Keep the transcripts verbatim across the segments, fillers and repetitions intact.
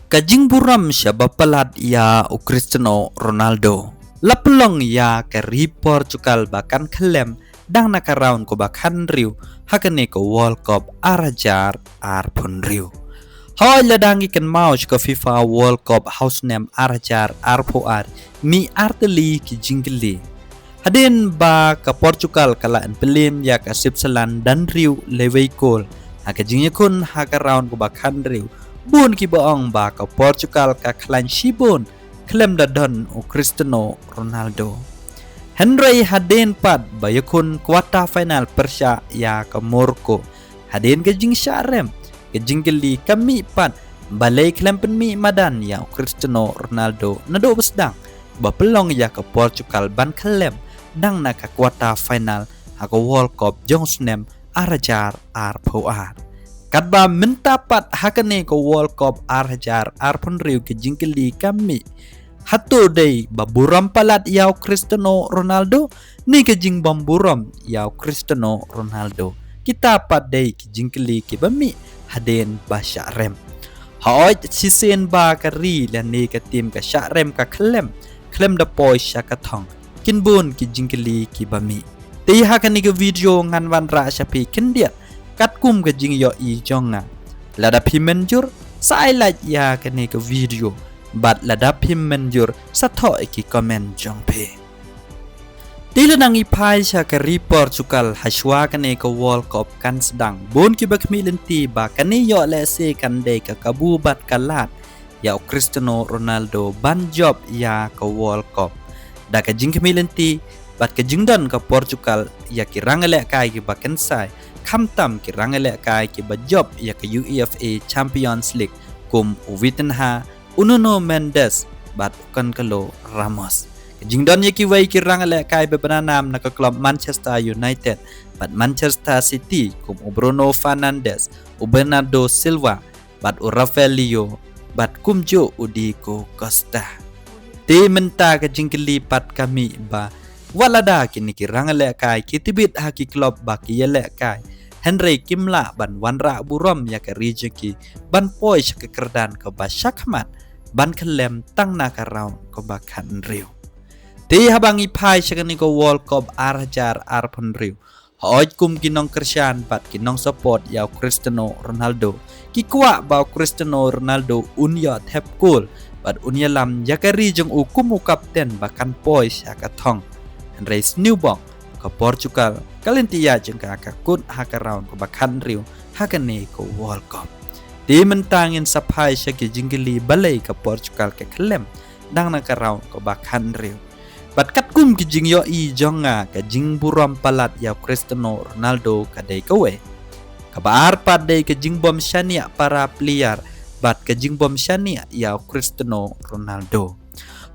Ka jingburom shaba palat ïa u Cristiano Ronaldo la pynlong ïa ka ri Portugal ba kan khyllem dang na ka round kaba khathynriew ha kane ka World Cup ar hajar arphew hynriew. Hooid, la dang ïa kynmaw sha ka FIFA World Cup ha u snem ar hajar arphew ar, mih artylli ki jingkylli. Hadien ba ka Portugal ka la pynlem ïa ka Switzerland da hynriew lewei kol ha ka jingïakhun ha ka round kaba khathynriew, bun kiba ong ba ka Portugal ka khlaiñ shibun khlem da don u Cristiano Ronaldo. Hynrei hadien pat ba ïakhun quarter final pyrshah ïa ka Morocco, hadien ka jingshah rem, ka jingkylli ka mih pat, balei khlem pynmih madan ïa u Cristiano Ronaldo naduh ba sdang ba pynlong ïa ka Portugal ban khyllem dang na ka quarter final ha ka World Cup jong u snem ar hajar arphew ar. Katba mynta pat ha kane ka World Cup ar hajar arphew hynriew ka jingkylli ka mih, hato dei ba burom palat ïa u Cristiano Ronaldo ne ka jingbym burom ïa u Cristiano Ronaldo? Kita pat dei ki jingkylli kiba mih hadien ba shah rem. Hooid, shisien ba ka ri lane ka tim ka shah rem ka khyllem, khlem da poi sha ka thong, kin bun ki jingkylli kiba mih. Te ha kane ka video ngan wanrah sha phi khyndiat katkum ka jingïohi jong nga. Lada phim mynjur, sa ai like ïa kane ka video, bad lada phim mynjur, sa thoh ïa ki comment jong phi. Te lada ngi phai sha ka ri Portugal, ha shuwa kane ka World Cup kan sdang, bun kiba khmih lynti ba kane ïoh lehse kan dei ka kabu bad ka lad ïa u Cristiano Ronaldo ban jop ïa ka World Cup. Da ka jingkhmih lynti bad ka jingdon ka Portugal ïa ki rangïalehkai kiba kynsai, khamtam ki rangïalehkai kiba jop ïa ka UEFA Champions League, kum u Vitinha, u Nuno Mendes bad u Goncalo Ramos. Ka jingdon ïa kiwei ki rangïalehkai ba bna nam na ka klub Manchester United bad Manchester City, kum u Bruno Fernandes, u Bernardo Silva, bad u Rafael Leao, bad kumjuh u Diego Costa. Te mynta ka jingkylli pat ka mih ba, wat lada kine ki rangïalehkai ki tbit ha ki klub ba ki ïalehkai, hynrei kim lah ban wanrah burom ïa ka ri jong ki ban poi sha ka kyrdan kaba shakhmat ban khyllem tang na ka round kaba khathynriew. Te haba ngi phai sha kane ka World Cup ar hajar arphew hynriew, hooid, kum ki nongkyrshan bad ki nongsupport ïa u Cristiano Ronaldo ki kwah ba u Cristiano Ronaldo un ïoh thep kol bad un ïalam ïa ka ri jong u kum u kapten ba kan poi sha ka thong. Hynrei sniewbok, ka Portugal ka lynti ïaid jong ka ka kut ha ka round kaba khathynriew ha kane ka World Cup. Te mynta ngin sa phai sha ki jingkylli balei ka Portugal ka khyllem dang na ka round kaba khathynriew. Bad katkum ki jingïohi jong nga, ka jingburom palat ïa u Cristiano Ronaldo ka dei kawei. Kaba ar pat dei ka jingbym shaniah para player bad ka jingbym shaniah ïa u Cristiano Ronaldo.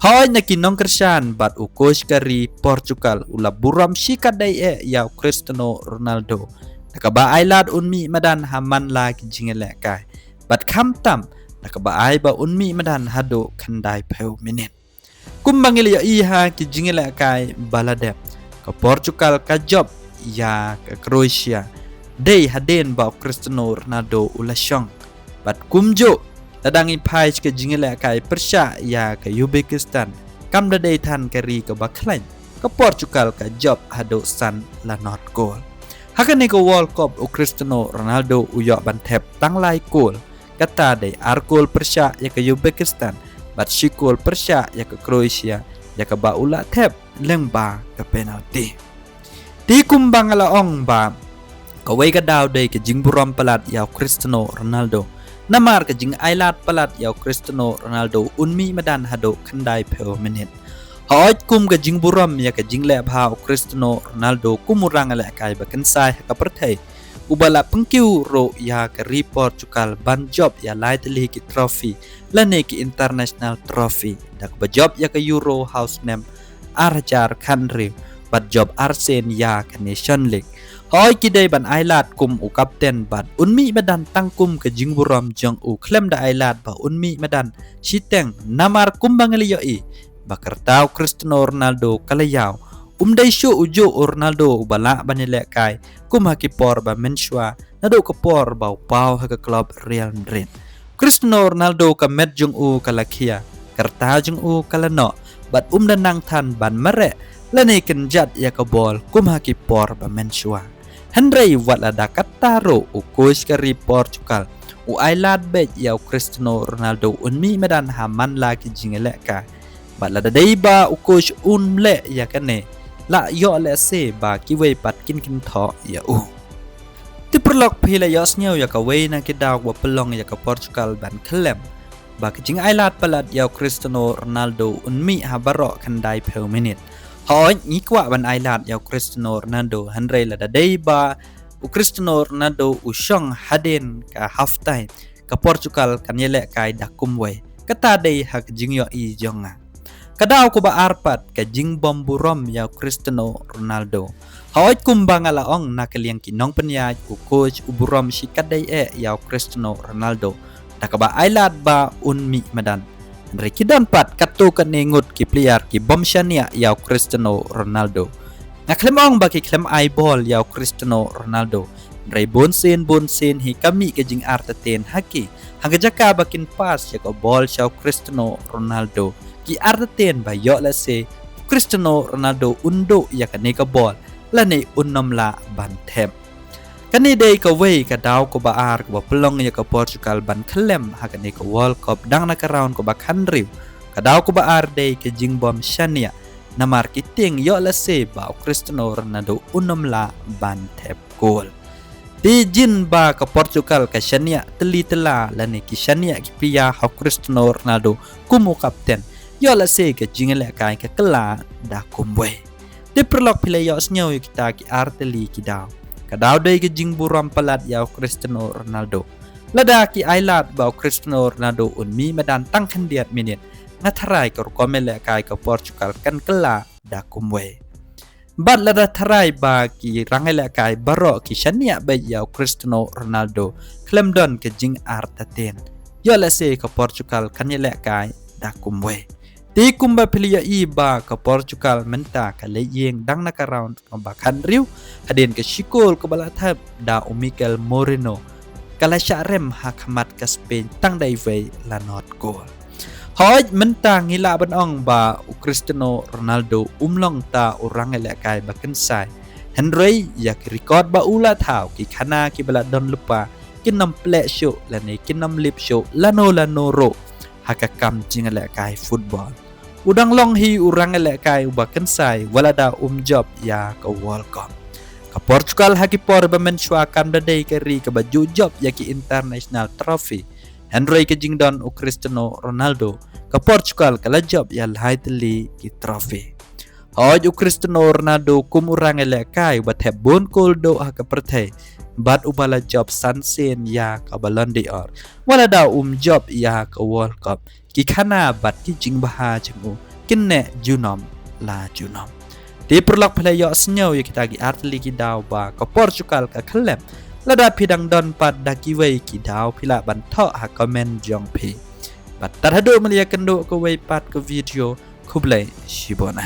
Hooid, na ki nongkyrshan bad u coach ka ri Portugal u la burom shikatdei eh ïa u Cristiano Ronaldo da kaba ai lad un mih madan ha man la ki jingïalehkai, bad khamtam da kaba ai ba un mih madan haduh khyndaiphew minit. Kumba ngi la ïohi ha ki jingïalehkai ba la dep, ka Portugal ka jop ïa ka Croatia, dei hadien ba u Cristiano Ronaldo u la shong. Bad kumjuh, lada ngi phai sha ka jingïalehkai pyrshah ïa ka Uzbekistan, kam da dei than ka ri kaba khlaiñ, ka Portugal ka jop haduh san la nod kol. Ha kane ka World Cup u Cristiano Ronaldo u ïoh ban thep tang lai kol, kata dei ar kol pyrshah ïa ka Uzbekistan bad shi kol pyrshah ïa ka Croatia, ïa kaba u la thep lyngba ka penalty. Te kumba nga la ong ba kawei ka daw dei ka jingburom palat ïa u Cristiano Ronaldo, namar ka jingailad palat ïa u Cristiano Ronaldo un mih madan haduh khyndaiphew minit. Hooid, kum ka jingburom ïa ka jingleh bha u Cristiano Ronaldo kum u rangïalehkai ba kynsai ha ka pyrthei, uba la pynkiew ruh ïa ka ri Portugal ban jop ïa lai tylli ki trophy lane ki international trophy, da kaba jop ïa ka Euro ha u snem ar hajar khathynriew bad jop arsien ïa ka Nation League. Hooid, ki dei ban ailad kum u kapten bad un mih madan tang kum ka jingburom jong u, khlem da ailad ba un mih madan shiteng, namar kumba ngi la ïohi ba ka rta u Cristiano Ronaldo ka la ïaw. Um dei shuh ujuh u Ronaldo uba lah ban ïalehkai kum ha ki por ba mynshuwa, naduh ka por ba u paw ha ka klub Real Madrid. U Cristiano Ronaldo ka met jong u ka la khia, ka rta jong u ka la noh, bad um da nang than ban mareh lane kynjat ïa ka bol kum ha ki por ba mynshuwa. Hynrei wat lada katta ruh, u coach ka ri Portugal u ai lad beit ïa u Cristiano Ronaldo un mih madan ha man la ki jingïalehkai. Bad lada dei ba u coach um leh ïa kane, la ïoh lehse ba kiwei pat kin kynthoh ïa u. Te paralok, phi la ïohsngew ïa kawei na ki daw ba pynlong ïa ka Portugal ban khyllem ba ka jingai lad palat ïa u Cristiano Ronaldo un mih ha baroh khyndai phew minit. Hooid, ngi kwah ban ai lad ïa u Cristiano Ronaldo, hynrei lada dei ba u Cristiano Ronaldo u shong hadien ka half time, ka Portugal kan ïalehkai da kumwei. Kata dei ha ka jingïohi jong nga. Ka daw kaba ar pat, ka jingbym burom ïa u Cristiano Ronaldo. Hooid, kumba nga la ong, na ka liang ki nongpynïaid, u coach u burom shikatdei eh ïa u Cristiano Ronaldo da kaba ai lad ba un mih madan. Hynrei ki don pat katto katne ngut ki player ki bym shaniah ïa u Cristiano Ronaldo. Nga khlem ong ba ki khlem ai bol ïa u Cristiano Ronaldo, hynrei bunsien bunsien hi ka mih ka jingartatien ha ki, ha ka jaka ba kin pass ïa ka bol sha u Cristiano Ronaldo, ki artatien ba ïoh lehse u Cristiano Ronaldo un duh ïa kane ka bol lane un nym lah ban thep. Kane dei kawei ka daw kaba ar kaba pynlong ïa ka Portugal ban khyllem ha kane ka World Cup dang na ka round kaba khathynriew. Ka daw kaba ar dei ka jingbym shaniah, namar ki tieng ïoh lehse ba u Cristiano Ronaldo un nym lah ban thep gol. Te jin ba ka Portugal ka shaniah tylli tylla lane ki shaniah ki player ha u Cristiano Ronaldo kum u kapten, ïoh lehse ka jingïalehkai ka kylla da kumwei. Te paralok, phi la ïohsngew ïa kita ki ar tylli ki daw. Ka daw dei ka jingburom palat ïa u Cristiano Ronaldo. Lada ki ai lad ba u Cristiano Ronaldo un mih madan tang khyndiat minit, nga tharai ka rukom ïalehkai ka Portugal kan kylla da kumwei. Bad lada tharai ba ki rangïalehkai baroh ki shaniah beit ïa u Cristiano Ronaldo, khlem don ka jingartatien, ïoh lehse ka Portugal kan ïalehkai da kumwei. Te kumba phi la ïohi ba ka Portugal mynta ka leit ïeng dang na ka round kaba khathynriew, hadien ka shi kol kaba la thep da u Mikel Merino, ka la shah rem ha khmat ka Spain tang da iwei la not gol. Hooid, mynta ngi lah ban ong ba u Cristiano Ronaldo um long ta u rangïalehkai ba kynsai, hynrei ïa ki record ba u la thaw, ki khana kiba la don lypa kin nym pleh shuh lane kin nym lip shuh lano lano ruh ha ka kam jingïalehkai football. U dang long hi u rangïalehkai uba kynsai wat lada um jop ïa ka World Cup. Ka Portugal ha ki por ba mynshuwa kam da dei ka ri kaba ju jop ïa ki international trophy, hynrei ka jingdon u Cristiano Ronaldo, ka Portugal ka la jop ïa lai tylli ki trophy. Hooid, u Cristiano Ronaldo kum u rangïalehkai uba thep bun kol duh ha ka pyrthei bad uba la jop san sien ïa ka Ballon d'Or, wat lada um jop ïa ka World Cup, ki khana bad ki jingbha jong u kin neh junom la junom. Te paralok, phi la ïohsngew ïa kita ki ar tylli ki daw ba ka Portugal ka khyllem. Lada phi dang don pat da kiwei ki daw, phi lah ban thoh ha comment jong phi. Bad tad haduh mynta ïa kynduh kawei pat ka video, khublei shibun.